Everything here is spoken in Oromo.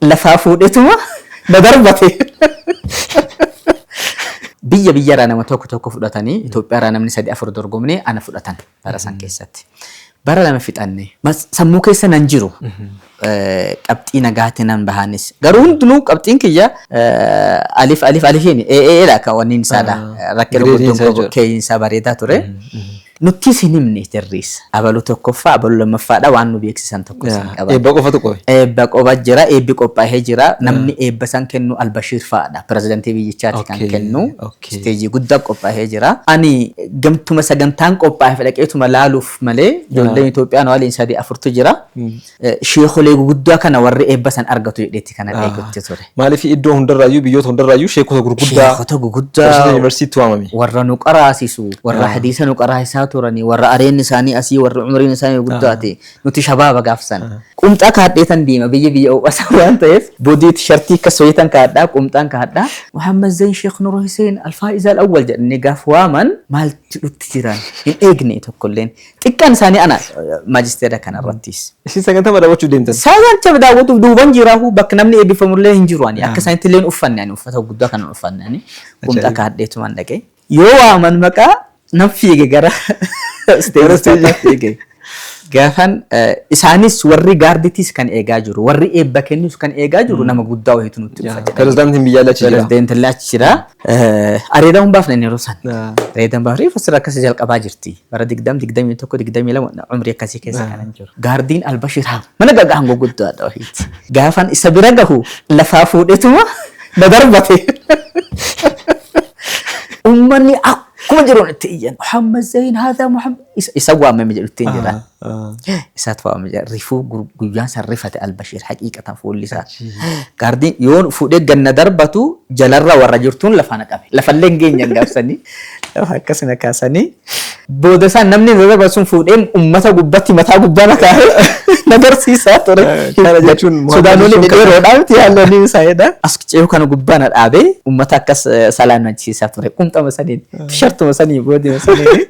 Lafaa fuudhetuma na darbate. Biyya biyyarraa nama tokko tokko fudhatanii, Itoophiyaarraa namni sadi afur dorgomnee ana fudhatan bara san keessatti. Bara 2 fixanne. Sammuu keessa nan jiru. Qabxii nagaatti nan bahanis. Garuu hundinuu qabxiin kiyya alif alif alifiin ee dha kan wanni isaadha. Rakkina Gireediin guddoon isaa qabu jechuudha. keeyin isaa bareedaa ture. Nuttis hin himne jarriis. Abalu tokkoffaa, abalu lammaffaadha, waan nu beeksisan tokko hin qaban. Eebba qofatu qofe. Eebba qofa jira, eebbi qophaa'ee jira. Namni eebba san kennu Albashiir fa'aadha. Pirezidantii biyyichaati kan kennu. Isteejii guddaa qophaa'ee jira. Ani gamtuma sagantaan qophaa'e dhaqeetuma laaluuf malee, ijoolleen Itoophiyaa na waliin sadii afurtu jira. Sheekolee guguddaa kana warri eebba san argatu jedheetti kana eegutti ture. Maaliif iddoo hundarraayyuu, biyyoota hundarraayyuu sheekota gurguddaa Sheekota guguddaa barsiisota yuunivarsiitiitti waamame. Warra nu qaraasisu, warra hadiisa nu qaraasisaa turanii, warra areenni isaanii asii, warra umriin isaanii guddaate, nuti shabaaba gaafsan. Qumxaa kaadheetan deema, biyya biyya ho'asa waan ta'eef bodii tishartii akkas wayitan kaadhaa, qumxaan kaadhaa. Muhammad Zain Sheekh Nur Hussein Alfaa'iza Al-Awwal jedhanii gaaf waaman maal jedhutti jiran hin eegne tokkolleen. Xiqqaan isaanii ana maajisteera kanarrattis. Isin sagantaa daawwachuuf deemtan. Sagantaa daawwatuuf duuban jiraahu, bakka namni eebbifamullee hin jiru ani. Akka isaanitti illee hin uffanne ani, uffata guddaa kana hin uffanne ani. Qumxaa kaadheetumaan dhaqe. Yoo waaman maqaa nan fiige, gara isteejichaatti fiige. Gaafan isaanis warri gaarditis kan eegaa jiru, warri eebba kennus kan eegaa jiru, nama guddaa wayiitu nutti dhufa jedhanii. Pirezidaantiin biyyaallee achi jira. Pirezidaantiin achi jira. Areeda hin baafne yeroo san. Areeda hin baafne, fasira akkasii jalqabaa jirti. Bara 20, 21, 22, umrii akkasii keessa kanan jiru. Gaardiin Albashiir haa mana gagaan guguddaadha wayiiti. Gaafan isa bira gahu lafaa fuudhetuma na darbate. Uummanni akkuma jiruun itti iyyan. Muhammad Zain haadha Muhammad isa waamame jedhutti hin jira. Isaatu waamame jedha. Rifuu guyyaan san rifate Albashiir, haqiiqatan fuulli isaa. Gaardiin yoo fuudhee ganna darbatu jalarra warra jirtuun lafa na qabe. Lafallee hin geenye gaafsanii. Lafa akkasina kaasanii. Booda isaan namni na darbatu sun fuudhee uummata gubbatti mataa gubbaa na kaa'ee na barsiisaa ture. Kana jechuun Sudaanonni Muhammad dhedheeroodhaa miti haalonni isaaniidha. As ce'uu kana gubbaa na dhaabee uummata akkas salaamachiisaa ture. Qumxama saniin, tishartuma sanii, boodima saniin.